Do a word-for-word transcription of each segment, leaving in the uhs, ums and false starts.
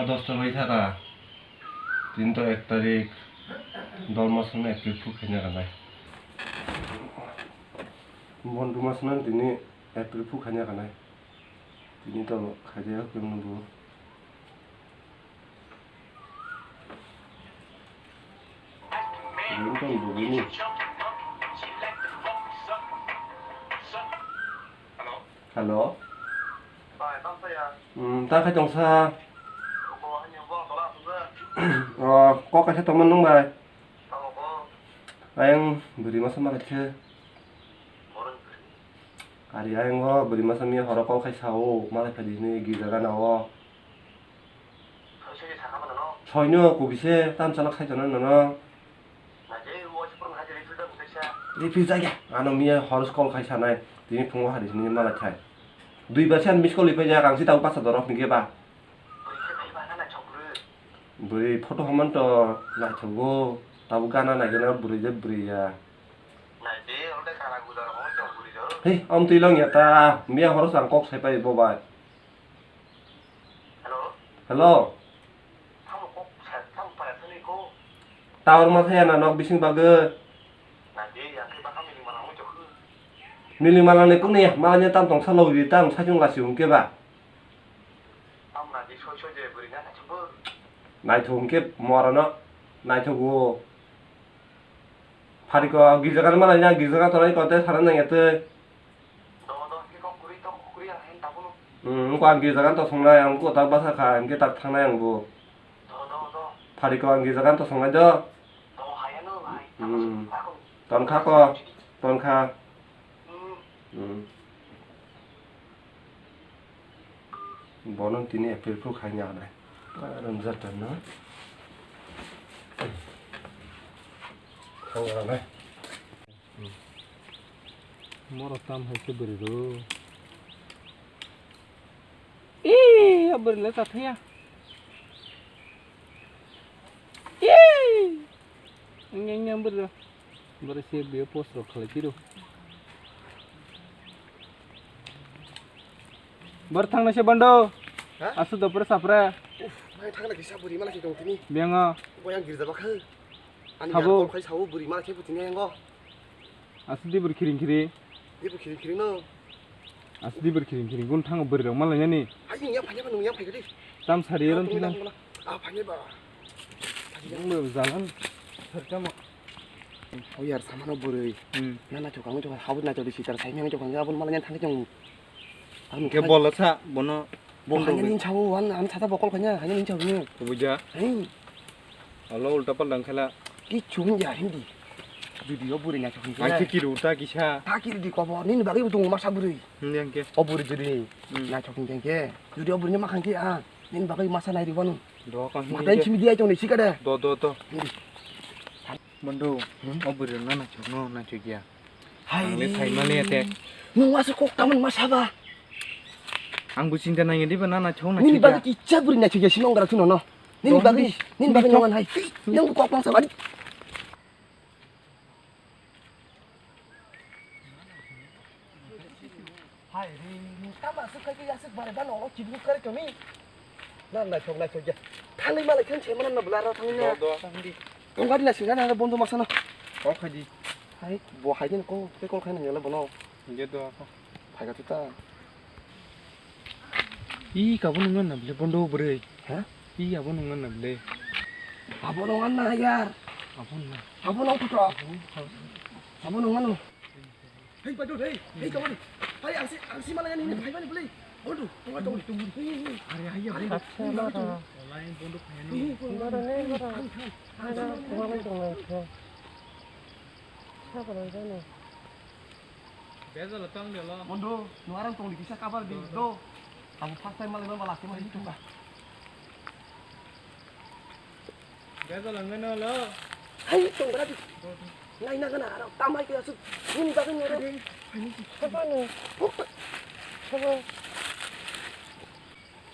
Dosta bai thaka. Tini to ek tarik, dol masano April phuk khaina kanai. Bon duma sano tini April phuk khaina kanai. Tini to khaja kunu bo. Tini to bo bini. Hello. Hello. Bai, tamo saya. Hmm, ta khai tongsa. Obo, hani obo, tola asukha. Oh, kok kaisa tongmani nung bai. Tamo ko. Ayang bwrwi masa malai khe. Borok bwrwi. Ari ayang o bwrwi masa miya horo kok khai sao, malai phai di hinwi girja gana o. Soino kubise tam chalak sai tongnai nono. Refill jagya. Ano miya hor call khai sanai. Tini phungo hari sini malai thai. Dui bar san miss call ipai jak ang si tau pasa dorok ni keba. Bwrwi photo haman to naithogo. Tabo gana naigana bwrwi je bwrwi ya. Hei, om twi long ya ta. Miya horo sang kok sai pai bo bai. Hello. Hello. Tamo kok sa-, tamo para thani ko. Tower ma thaya na nok bising bagwi. Na de, yang ke bakam ini mana mo jokhu. Mili malani kuni, malanya tam tong salo wi tam sajung lasi hungke ba. Tam na de soi soi je buri na na chubur. Naithok hungke morano, naithok wo. Phariko girja kan malanya, girja kan tonai kote sana nang yate. Hmm, ko ang girja kan to songnai, ang ko tak basa kha, ang ke tak thangnai ang bo. Phariko ang girja kan to songnai do. Hmm. Ton kha ko, ton kha. Hmm. Bono tini April phuk hai ni anai. Ram jata no. Thang anai. Moro tam hai se bwrwi ro. Ee, a bwrwi le ta thaya. Ee. Nge nge bwrwi. Bwrwi se biyo post rok khalai tiro. Bor thang na se bando. Ha? Asu dopre sapre. Uf, mai thang na kisa bwrwi mala ki tong tini. Bengo. Boyang girja bakha. Ani Sabo. Yar kol khai sao bwrwi mala ki butini engo. Aswk di bwrwi khiring khiring. Di bwrwi khiring khiring no. Aswk di bwrwi khiring khiring gun thango bwrwi rok ma lainani. Hai, nungya phanya ba, nungya phai gadi. Tam sari ron thina. Ah, phanya ba. Nung bo jalan. Sar kamo. O yar samano bwrwi. Hmm. Na na chokang chokang habut na chodi sitar sai meng chokang abon ma lainani thang chong. Ang Ke khai- bolo sa, bono Bo Bondo hanya be- nin chao, wan, ang chata bokol khanya, hanya nin chao ni. Buja. Hei. Alo ulta palta wngkhala. Kichu wngya hindi. Judi o bwrwi naithok hingkhe. Ang khe kiru ta kisa. Ta kiri di kobo, nini bagwi bo tongo masa bwrwi. Hindi ang khe. O bwrwi judi Hmm. naithok hingkhe, judi o bwrwini makhang khe, ah, nini bagwi masa nai rwbanu. Do kang Matai hindi. Simi di ai tong ni sikade. Do, do, do. Hindi. Bondo, Hmm? o bwrwi no naithok no naithok ya. Hai Ang le re. Phaimani ate. Nwng aswk kok tamani ma saba? Ang bo chinta nangya diba na naithok Nini naithok bagwi ya. Kicha bwrwi naithok ya si nong gara thuno no. Nini Dong bagwi, di. nini bagwi Naithok. Nongan hai. Nang kok mang saba di. Hai re, nwng tamo aswk khai khe aswk bare ba nolo kibru kare kami. Na naithok naithok ya. Thangwi malai khe se mana na bwla ro thangwi na. Do, do, thang di. Tong gari na singa na bondo masa na. Kok khai di. Hai, bo hai din ko, te kol khai na yala bono. Ge do ko. Phai ga tuta. Ih, kabo nung na bile bondo bwrwi. Ha? Ih, abo nung na bile. Abo nung na yar. Abo na. Abo nung puto. Abo nung na. Hei, Badul, hei, hei, tongmani. Hai, ang si, ang si malaya nini, hai, mani, beli. Badul, tongmani, tongmani. Hei, hei, hei. Are, hai, hai. Acha, hei, mara. Tongmani, tongmani. Hei, hei, tongmani. Mara, hei, mara. Hai, hai, hai. Mara, tongmani, tongmani. Sabo nang jani. Bejalo tong de lo. Bondo, nuarang tong di kisa kabar di do. Abo first time malai mama laki mari tuka. Bejalo ngano lo. Hai, tong berarti. Nai na kana arang tamai kaya su. Ini bagai ngere. Sabo no. Sabo.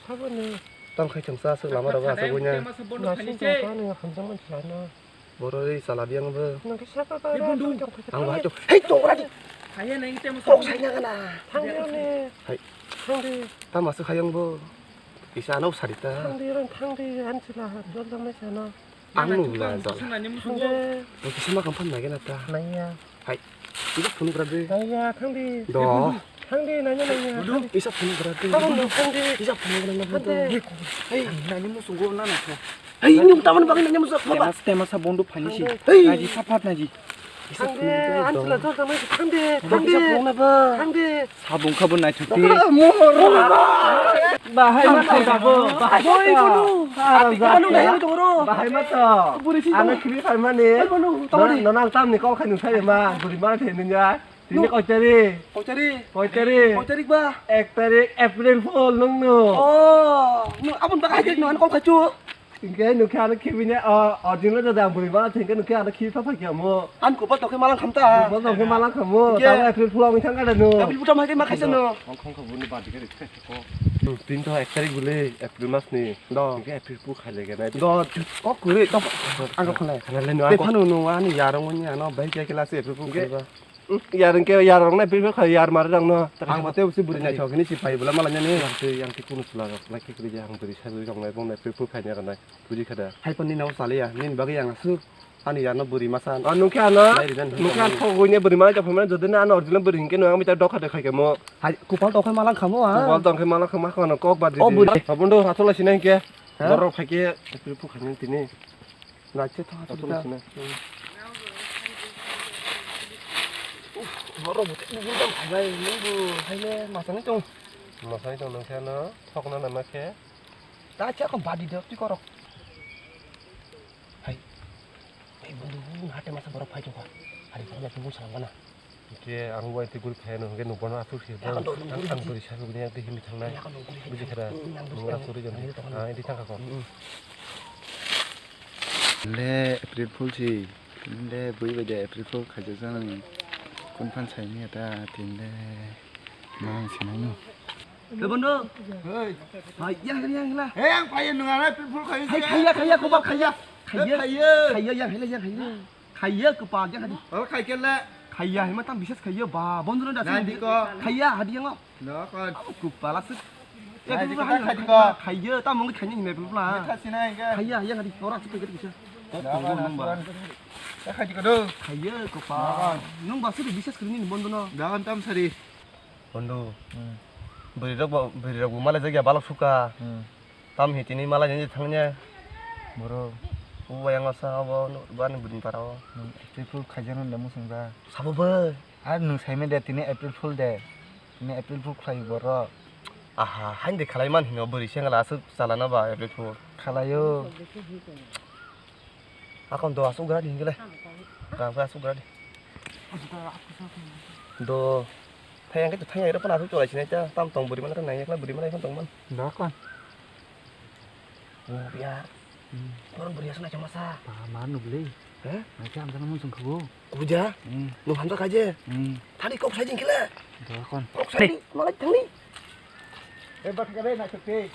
Sabo no. Tang khai changsa aswk lama rogo aswk buina. Nasing tong kha nang hamjak man chala na. Boro ri chala biyang bo. Nang khe sabo ba ra tong kha. Ang bahai to. Hei, tong ra di. Kok sai na gana. Thang di ne. Hai. Thang di. Tamo aswk hayang bo. Kisa ano sari ta. Thangdi, rang thangdi, an sila ha, jol jang nai sana. Ang nung la jol. Thangdi. Bo kisa ma kamphan nai gana ta. Naiya. Hai. Kisa phone kra de. Naiya, thangdi. Do. Thangdi, naiya, naiya. Kisa phone kra de. Thangdi, thangdi. Kisa phone kra na. Thangdi. Hey, nani musungo na na. Hey, ini utama bagi nanya musa apa? Tema, tema sa bondo phani si. Hey. Naji sapat naji. Thangdi, an sila jol jang nai, thangdi, thangdi. Kisa phone na ba. Thangdi. Sabung kha bo naithok di. Mohor. Bahai ma thang jabo. Bahai ma thang. Bahai ma thang. Buri si ano jabo. Khiri khai mani. Ai, bono, tawari. Nono ang tamni kok khai nung sai ma. Buri ma thai nung ya. Tini koi tarik? Koi tarik? Koi tarik? Koi tarik ba? Ek tarik April Fool nung no. Oh, nung abon baka hai tarik no ano kok khai chu. Hingke nukhe ano khibini, o, original jada ang bui mala thengke nukhe ano khibi pha phakya mo. An kopal tokhe malang khamta. Kopal tokhe malang khamo. Hingke. Tamo April Fool wngwi thangkha da no. April Fool tamo hai ma khaisa no. Ong khong khong buni badi khe thai ko. Tin to ek tarik bole April mas ni. Do. Hingke April Fool khai lege nai. Do, kok kure, do. Ang kok khanai. Khanai le no. Te ang kok phanu no ani yarong ni ano bai kya kila se April Fool hingke. Khaiba. Yar hingke yar rok nai April khai yar mari rok no. Ang mate usi buri nai thok ni si phai bula mala ni. Yang te, yang te kunu sula rok nai khe kri ang buri sai rok nai bong nai April khai ni rok nai. Buji khada. Hai pon ni nao saliya, nini bagwi ang aswk ani yarno bwrwi masa. O, nungkhe ano, nai rijani nungkhe ano thok goi ne bwrwi mala japha mane jodi na ano original bwrwi hinkhe no ang mita dokha de khai kamo. Hai, kupal tong khai malang khamo a. Kupal tong khai malang khamo, khano kok ba di. O, bwrwi. Abondo rathok lai sina hinkhe. Ha? Borok phai khe April phu khaini tini. Naithe thang rathok lai sina. Borok bwtwi bwtwi tong phai bai, nungbo haile masani tong. Masani tong nungkhe ano thokna nama khe. Ta khe kon badi de twi korok. Hai. Hai, bwrwi hate masa borok phai tongkha. Hari phai tongkha salam gana. Ke ang bai twi guri phai no, hwnkhe nokbar no aswk se. Ang bwrwi sabi bini ang twi himwi thangnai. Buji khada. Nokbar aswk rijani. Ah, idi thangkha ko. Le April Fool si. Le bui bai de April Fool khaijak jani. Kun phan sai ni ta tin le. Mang sinai no. Hey, bondo. Hey. Hai, yang, yang, yang, la. Hey, ang phaiya nung anai April Fool khai. Hai, khaiya, khaiya, kobar khaiya. Khaiya. Khaiya. Khaiya, yang, hai, yang, hai. Khaiya, kopal, yang, hadi. Oh, khai kele. Khaiya, hima tam bisas khaiya, ba, bondo na dasi. Nadi ko. Khaiya, hadi yang, lo. No, kon. Abu kopal asuk. Nadi ko, khai ko. Khaiya, tam mung khaiya ni April Fool. Kha sinai ke. Khaiya, yang, hadi. Ora asuk khaiya bisa. No, kon, asuk. Khai ko do. Khaiya, kopal. No, kon. Nung basu bisas krini bondo no. Dagan tam sari. Bondo. Hmm. Bwrwi rok bo, bwrwi rok bo malai jakya balok sukha. Hmm. Tam hi tini malai ni thangnya. Boro. Uwa yang asa abo bani bwrwi para o. Hmm. April Fool khaijak no le musung ja. Sabo bo. Ar nung sai me de tini April Fool de. Tini April Fool khlai boro. Aha, hain de khlai man hino bwrwi sengla aswk chala na ba April Fool. Khlai o. Akon do asuk gra di hinggile. Ga ga asuk gra di. Do. Thayang ke thayang ira pana asuk cholai sinai ta. Tam tong buri mana nang yakla buri mana ikhon tong man. Do kon. Oh ya. Hmm. Koron buri asuk nai chama sa. Pa ma nubli. He? Nai cham jana mun sung khubu. Kubuja? Hmm. Nung hamda kaje? Hmm. Thani kok sai jing kile. Do kon. Kok sai ni, malai thangni. Eh, bak kade na chukti.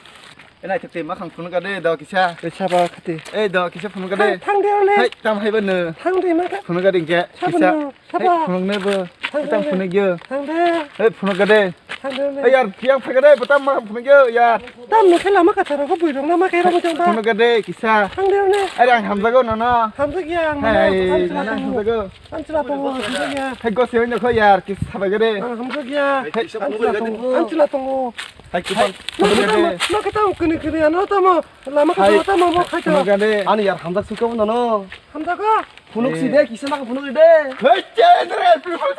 Eh, na chukti, ma khang phunu kade, do kisa. Eh, saba khati. Eh, do kisa phunu kade. Thang, thang de ne. Hai, tam hai bano. Thang de ma ka. Phunu kade ke, kisa. Saba no, saba. Hai, phunu ne bo. Thang de. Tam phunu gyo. Thang de. Hai, phunu kade. Thang de ne. Eh, yar, yang phai kade, bo tam ma phunu gyo, yar. Tam no khela ma ka tharo ko bui rong na ma ke rong jong ba. Phunu kade, kisa. Thang de ne. Ai, ang hamjago nono. Hamjak ya, ang. Hai, nono, nono hamjago. Ang chwla tongo, hamjakya. Hai, gos yoi nokho yar, kisa sabai gede. Ang hamjakya. Hai, ang chwla tongo, ang chwla tongo. Hai, kisa sabai gede. Nokha tamo, nokha tamo, nokha tamo kini kini ano tamo. Lama kha tamo mo khai to. Sabai gede. Ani yar hamjak sukha bono no. Hamjak kha? Phunuk si de, kisa nokha phunuk de. Hai, che, dre, phunuk